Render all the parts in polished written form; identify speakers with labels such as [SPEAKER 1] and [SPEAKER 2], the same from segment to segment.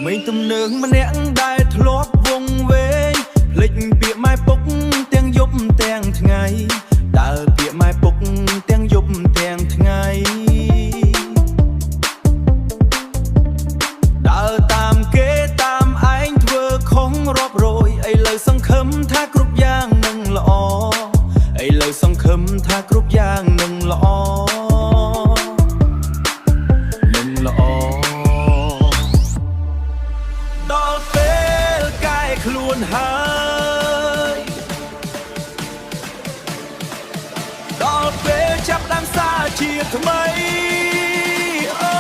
[SPEAKER 1] ក្មេងទំនើងម្នាក់ដែលធ្លាប់វងវែងភ្លេចពាក្យម៉ែពុកទាំងយប់ទាំងថ្ងៃដើរពាក្យម៉ែពុកទាំងយប់ទាំងថ្ងៃដើរតាមគេតាមឯងធ្វើខុសរាប់រយឥឡូវសង្ឃឹមថាគ្រប់យ៉ាងនឹងល្អឥឡូវសង្ឃឹមថាគ្រប់យ៉ាងនឹងល្អនឹងល្អ ដល់ពេលកែខ្លួនហើយដល់ពេលចាប់ដើមសារជាថ្មីអូ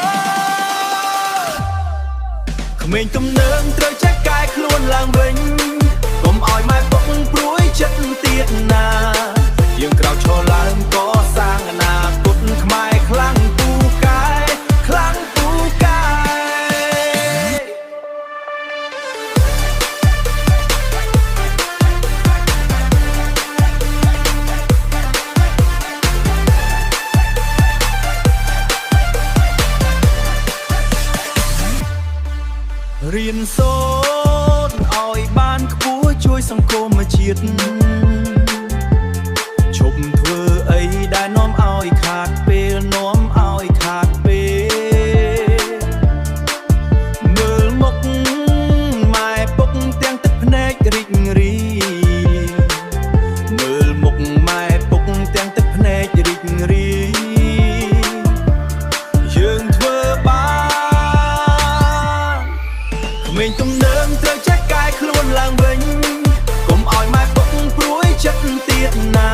[SPEAKER 1] ក្មេងទំនើងត្រូវចេះកែខ្លួនឡើងវិញកុំឲ្យម៉ែពុកព្រួយចិត្តទៀតណាយើងក្រោកឈរឡើងកសាងអនាគតខ្មែរខ្លាំងពូកែខ្លាំងពូកែ រៀនសូត្រឲ្យបានខ្ពស់ជួយសង្គមជាតិឈប់ធ្វើអីដែលនាំឲ្យខាតពេលនាំឲ្យខាតពេលមើលមុខម៉ែពុកទាំងទឹកភ្នែករីករាយមើលមុខម៉ែពុកទាំងទឹកភ្នែករីករាយយើងធ្វើបាន ក្មេងទំនើងត្រូវចេះកែខ្លួនឡើងវិញកុំឲ្យម៉ែពុកព្រួយចិត្តទៀតណា